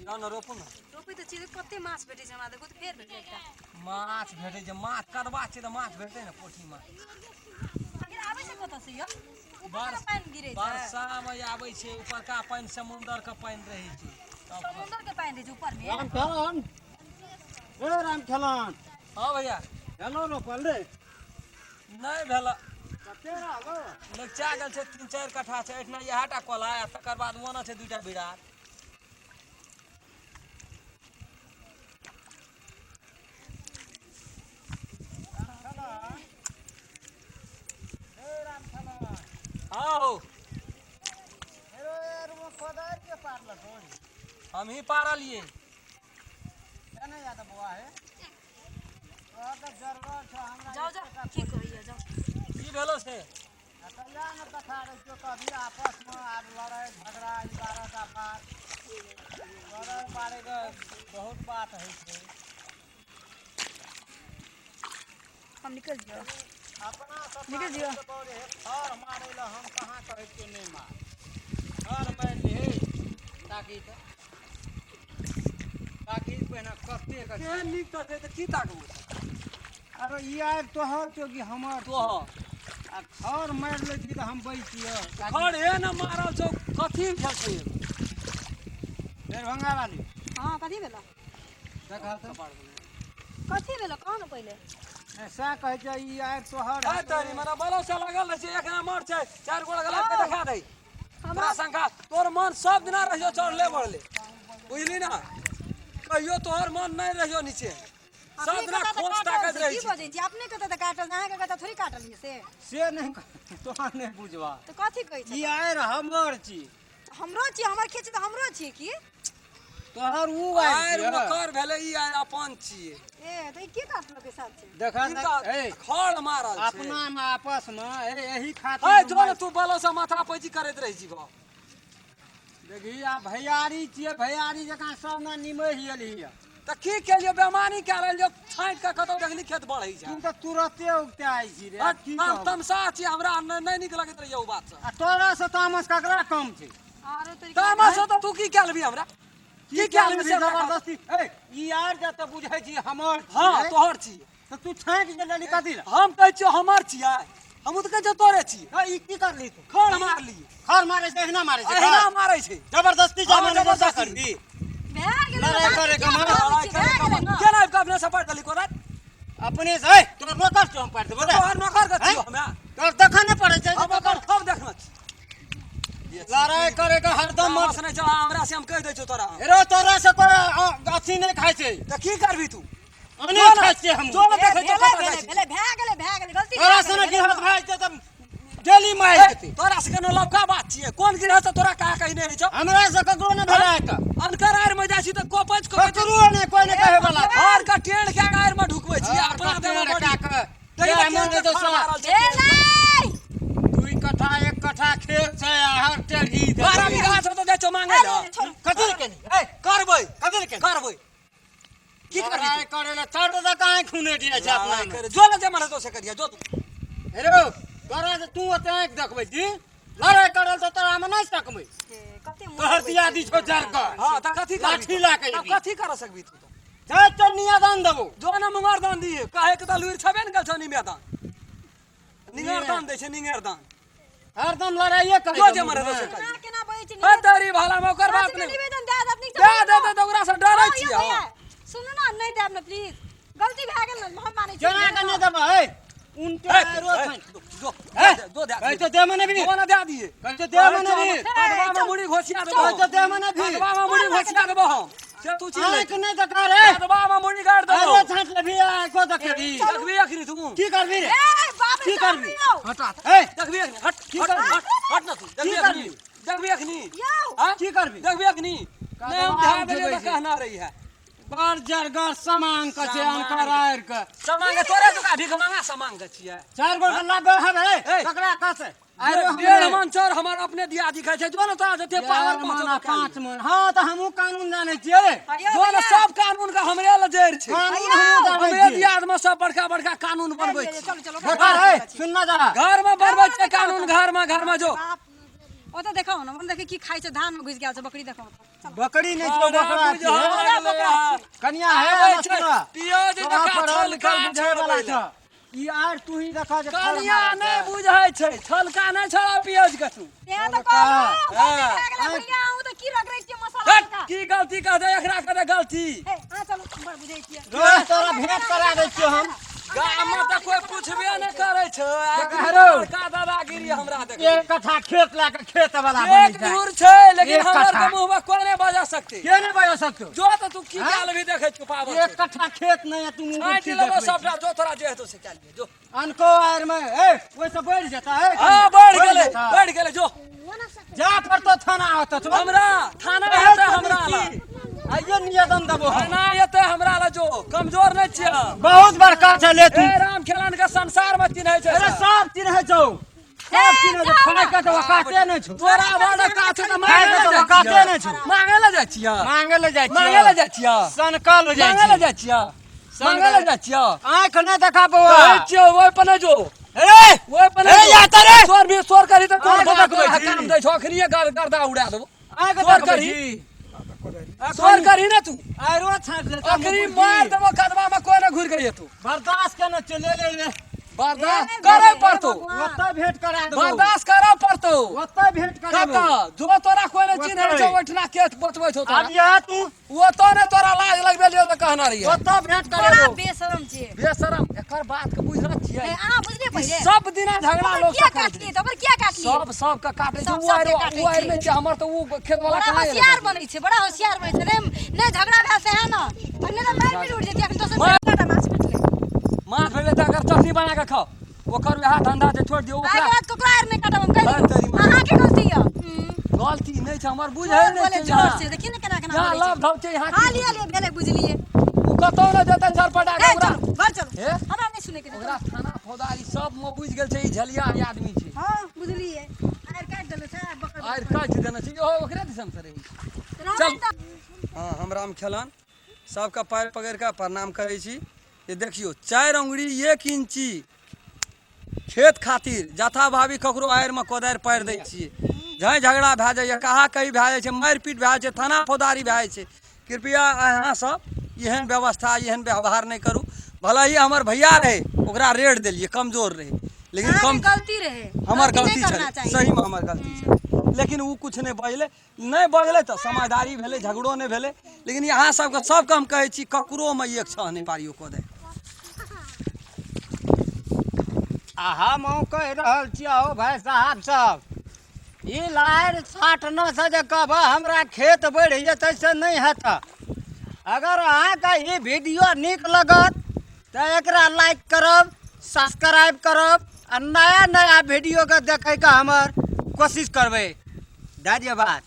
जाउ ने रोपू ने। रोपै तऽ छी, कते माछ भेटै छै हमरा, देखू तऽ फेर भेटलै एकटा। माछ भेटै छै, माछ कदबा छै तऽ माछ भेटतै ने, पोठी माछ। आखिर आबै छै कतऽ से यौ? ऊपर से पानि गिरै छै? वर्षामे आबै छै ऊपरका पानि, समुन्दर के पानि रहै छै। समुन्दर के पानि रहै छै ऊपर मे? राम खेलन, ए राम खेलन। हाँ भैया। हेलो, रोपल रे? नहि भेल। कते रहलो? लगिचा गेल छै, 3-4 कट्ठा छै। एहिठिना इएह टा कोला आ तकर बाद ओना छै 2टा बिरार। हाँ हो। हम ही पारलिए। जाओ जाओ, की कहैया, जाओ। की भेलो से? कभी आपस में आब लड़ाई झगड़ा, ई 12टा बात, लड़ाई मारैके बहुत बात होइ छै। हम निकल जियो। अपना सब निकल जियो। खर मारै लए हम कहाँ कहै छियै नहि मार, खर मारि लिहे ताकि तऽ ताकि पहिने कतेक केहन नीक तऽ छै, तऽ की ताकबू? अरे ई आबि तोहर छौ कि हमर? तोहर। आ खर मारि लै छी तऽ हम बचियै? खर हे ने मारल छौ, कथी भेल छै? दरभंगा वाली। हाँ, कथी भेलो? देखा तऽ। कथी भेलो, कह ने पहिले। सएह कहै छै, ई आबि तोहर। है तरी मने बलो से लागल रहै छै, एक नंबर छै, चारि गोड़ा गला के देखा दे तोरा शंखा। तोर मन सब दिना रहियो चढ़ले बढ़ले, बुझली ना? कहियो तोहर मन नहीं रहियो नीचे, सब दिना खोज ताकत रहै की छै। बजै छी? अपने कतऽ तऽ काटल, अहाँके कतऽ थोड़ी काटल ये से। से नहि, तोहर नहि बुझबा। तऽ कथी कहै ई छै? आरि हमर छी। हमरो छी, हमर खेत छै तऽ हमरो छी की? तोहर ऊ आरि आरि छियै। ओकर भेलै, ई आरि अपन छियै। ए तऽ ई के काटलकै साल छै? देखा ई ने, तऽ ए खड़ मारल छै। अपना मे आपस मे एही खातिर। है जो ने, तू बलो से माथा पैची करैत रहै छी बा। देखी, आ भैयारी छियै, भैयारी जकाँ सब ने निमहि एलही। तऽ की केलियो? बेमानी कए रहल छाँटि कऽ कतौ देखली खेत बढ़ै छै। तू तऽ तुरते उगते आइ छी रे, आब की हम कहब? तमसा छी, हमरा नहि नीक लगैत रहैया ओ बात से। आ तोरा से तामस ककरा कम छै? आरो तरीका। तामस तऽ तू की कए लेबही हमरा? की कए लेबही से हमरा कह? जबरदस्ती ए ई आर जे तऽ बुझै छी हमर हाँ छियै, तोहर छी। तऽ तू छाँटि जे लेली कथी लए? हम कहै छियौ हमर छियै, हमहूँ तऽ कहै छियौ तोरे छियै। ए, ई की करली तू? खड़ मारली। खर मारै छै, एहिना मारै छै? अहिना खर? मारै छै। जबरदस्ती हाँ, जमाने जबरदस्ती। करबी भए गेलै। लड़ाई करे के मन। भए गेलै ने। केना आबि कऽ अपने से पढ़ि देली कोरात? अपने से ए, तोरा नौकर छौ, हम पारि देबो रे। तोहर नौकर के छियौ हैं? हमे। तोरा देखऽ नहि पड़ै छै? हम ओकर खूब देखने छी। लड़ाई करे के हरदम मन। तामस नहि चढ़ा हमरा से, हम कहि दै छियौ तोरा। रे तोरा से कोई अथी नहि खाइ छै। तऽ की करबी तू? अने खाइ छियै हम। जो ने देखै छियौ भेलै कतऽ भेलै जाइ छी। भेलै, भए गेलै, भए गेलै, गलती तोरा भए से ने गेलै, गिरहत भए जेतै तऽ डेली मारि ए, देतै। तोरा से कोनो लवका बात छियै? कोन गिरहत से तोरा कहा कही नहि रहै छौ? हमरा से ककरो नहि भेलै तऽ। अनकर आरि मे जाइ छी तऽ कोपैच कोपैच। ककरो नहि, कोई नहि कहै वाला। घर के टेढ़ के आरि मे ढुकबै छी अपना देह मे बड़ी। देखी जय तऽ मन केहन देतौ खड़ साला। मारल छै। भेलै। 2 कट्ठा 1 कट्ठा खेत छै आ हर टेढ़ी देतै। 12 बीघा छै तऽ जाइ छौ मांगै लए। कथी लए केली? ए, करबै। कथी लए केली? करबै। की करबी लड़ाई करे लए चढ़ दऽ कहाँ खूने दिए छै अपना लड़ाई मे। करे जो ने, जे मन हेतौ से करिहे जो तू। हे रौ, तोरा से तू ओते आँखि देखबै छी लड़ाई करल तऽ तोरा मे नहि सकबै। कते मुँह तोहर लगबै दिया छै। दी छौ जड़ कऽ। हाँ तऽ कथी करबी लाठी तू? लए कऽ तब एबही। कथी कर सकबी तू तऽ? जा चल, नियादान देबौ। जो ने मुंगर दान दिए, कहे के तऽ लुरि छबे ने गेल छौ। निमे दान निंगर दान दै छै, निंगर दान। हरदम लड़ाइए करै जो छै जे मन हेतौ से मुँहमे। करिहे। केना केना बजै छै? हे तेरी भाला में ओकर बात के नहि निवेदन दए देब नीक से। दे देतै तऽ ओकरा से डरै हाँ, यौ छियै। भैया, सुनू ने, नहि देब ने प्लीज, गलती भए गेल ने, हम मानै छी। केना के नहि देबै? हे, उनटे हे, आरो हे, छनि। जो हे, जो दे। कहै छौ दे मने भी। जो ने दे दिए। कहै छौ दे मने भी। कदवा में मुड़ी घोसिया देबो। कहै छौ दे मने भी। कदवा में मुड़ी घोसिया देबो हम से, तू चिल्लै। आँखि नहि देखा रे। कदवा में मुड़ी गाड़ देबो। अरे छाँट लेबही, आँखो देखेबही। देखबी अखनी तू? की करबी रे? ए बाप रे, की करबी? यौ। हटा। हे, देखबी अखनी? हट। की हट करबी? हट हट ना तू। देखबी की अखनी? करबी? देखबी अखनी? यौ। हाँ? की करबी? देखबी अखनी? नहीं, हम कदवा ध्यान देलियै उठबै तऽ छै। कहना रही है। बड़ जरगर सामान के छै अनकर आरि के। सामान के तोरे तुका भीख मांगा सामान के छियै। चारि गो के लाबे हवे। ए। ककरा कसे आरो? 1.5 मन चाउर हमर अपने दिया दिखाई छै, जो ने तोरा जते पावर 1.5 पहुंचो मन आ 5 मन। हाँ तऽ हमहूँ कानून जानै छियै। जो ने, सब कानून के हमरे लग जड़ि छै। कानून हमहूँ जानै हमरे छियै। दियाद में सब बड़का बड़का कानून बनबै छै। चलू चलू। देखा, हे, सुनना जरा। घर में बनबै छै कानून, घर में, घर में जो। बाप। ओतऽ देखाउ ने, हम देखै की खाइ छै, धान में घुसि गेल छै बकरी, देखाउ तऽ। चल। बकरी नहि छौ, बकरा बुझऽ छियै। लगलै हँ। कनिया हे आबै एना छै, सुनऽ। पियाज तोरा जकाँ पढ़ल छलका लिखल बुझै वाला छोड़बै छह। ई आर तू ही देखा जे फल कनिया मारै नहि छै। बुझै छै, छलका नहि छोड़ा पियाज के तू। तें तऽ कहलहुँ, गलती हाँ। भए गेलै भैया, अहूँ तऽ की रगड़ै छियै मसाला हट, जकाँ। की गलती कहतै एकरा कहतै गलती। हे, अहाँ चलू, बड़ बुझै छियै। रोज तोरा भेंट करा दै छियौ हम। गाममे तऽ कोइ पुछबे नहि करै छै। हेरो। बड़का दादागिरी हमरा देख। एक कट्ठा खेत लए कऽ खेत वाला बनि एक जाय। दूर छै, लेकिन एक हमर कट्ठा। के मुँह में कोई नहीं बजा सकते। के नहि बजा सकतो? जो तो तू की हाँ? कए लेबही, देखै छियौ पावर एक छै। कट्ठा खेत नहि है, तू मुँह छाँटि की लेबो देखबै? सबटा, जो तोरा जे हेतौ से कए लिहे जो। अनको आर में ए ओहिसँ बढ़ि जेता ए। हाँ, बढ़ि गेलै, जेता। बढ़ि गेलै जो। जा पड़तो थाना होतो तो। हमरा थाना हेतै हमरा लग। आइयो निवेदन देबो हम। थाना हेतै हमरा लग, जो कमजोर नहि छियै हम। बहुत बड़का छै ले तू। ए राम खेलन के संसार में चिन्है छै अरे सब। सब चिन्है छौ, सब चिन्है छौ, खाय के तऽ औकाते नहि छौ। तोरा बड़ काछ तऽ खाय मांगे के लए तऽ जाइ औकाते छियै। नहि छौ। मांगे लए जाइ छियै। मांगे ले जाइ मांगे लए जाइ छियै। सनकल जाइ मांगे लए छी। जाइ छियै। मांगे लए जाइ छियै। आँखि नहि देखा बौआ। कहै छियौ ओहि पर नहि जो। ए ओहि पर ए, नहि जो। या तऽ रे। स्वर भी स्वर करी तऽ कोन आँखि भभकबै देखबै छी? छी। काम दै छौ अखनिये गर्दा उड़ा देबो। आँखि स्वर देखबै करी। छी। स्वर करी ने तू। आरो छाँटि देतौ अखनी मुर्गी। मार देबो कदवा में, कोई ना घुर के तू। बर्दाश्त केने चले ले ले। बर्दाश्त करे पड़तो। ओतऽ भेंट करा देबो। बर्दाश्त करे पड़तो। ओतऽ भेंट करेबो। कतऽ जो तोरा कोई नहीं चिन्है छौ ओतै। ओहिठिना के बतबै छौ तोरा? आब यह तू। ओ तो ने तोरा लाज लगबे लियो तऽ कहना रहियै। ओतऽ भेंट बड़ा करेबो। बेशरम छियै। बेशरम एकर बात के बुझल छियै? हे, अहाँ बुझलियै ई पहिले? सब दिना झगड़ा ओकर लोक किया से करै छै। काटलियै तऽ? ओकर किया काटलियै? सब सब के काटै छै। सब ओ सबके आरो काटै ओ आर छै। नहि छै हमर तऽ ओ खेत वाला बड़ा कहाँ एलै? होशियार बनै छै, बड़ा होशियार बनै छै। नहि नहि, झगड़ा भेल से है ने, नहि तऽ मारि पीट उठि जेतै। अखन दोसर काटा माछ भेटलै। माछ भेटलै तऽ अगर चटनी बना कऽ खाओ, ओकर वएह धंधा छै, छोड़ि दियौ आइ ओकरा। के बाद ककरो आर नहि काटब हम, कहि हर तरी दियौ। मार। अहाँके गलती यऽ। गलती नहि छै हमर, बुझै जोर नहि बोले छै। जोर यहाँ से देखिए ने केना केना यहाँ बोलै लव छै। धव छै यहाँ। हाँ, की लिअ लिअ, भेलै, बुझलियै। ओ कतौ नहि जेतै झरपटा के ए ओकरा। चलू घर चलू। हे? हमरा नहि सुनै के छै। ओकरा थाना फौजदारी सब मे बुझि गेल छै, ई झलिया आदमी छै। हाँ, बुझलियै। आर काटि देने छै बकर। आरि काटि देने छै, इहो ओकरे दिसन से रहै छै। चल। हाँ, हम राम खेलन सबके पैर पकड़ि कऽ प्रणाम करै छी जे देखियौ 4 अंगुरी 1 इंची खेत खातिर जथाभावी ककरो आड़िमे कोदारि पारि दै छियै। जहाँ झगड़ा भए जाइए, कहा कही भए जाइ छै, मारि पीट भए जाइ छै, थाना फौजदारी भए जाइ छै। कृपया अहाँ सब एहन व्यवस्था एहन व्यवहार नहि करू। भले ही हमर भैया रहै, ओकरा रेट देलियै, कमजोर रहै, लेकिन अहाँके कम गलती रहै। हमर गलती गलती नहि करना छलै चाही। सहीमे हमर गलती छलै, लेकिन ओ किछु नहि बजलै, नहि बजलै तऽ समझदारी भेलै, झगड़ो नहि भेलै। लेकिन अहाँ सबके सबके हम कहै छी, ककरोमे एक छह नहि पारियौ कोदारि। आ हम अहूँ कहि रहल छियै हौ भाय साहब सब, ई लारि छाँटने से जे कहबह हमरा खेत बढ़ि जेतै से नहि हेतै। अगर अहाँके ई वीडियो नीक लगत तऽ एकरा लाइक करब, सब्सक्राइब करब आ नया नया वीडियोके देखैके हमर कोशिश करबै। धन्यवाद।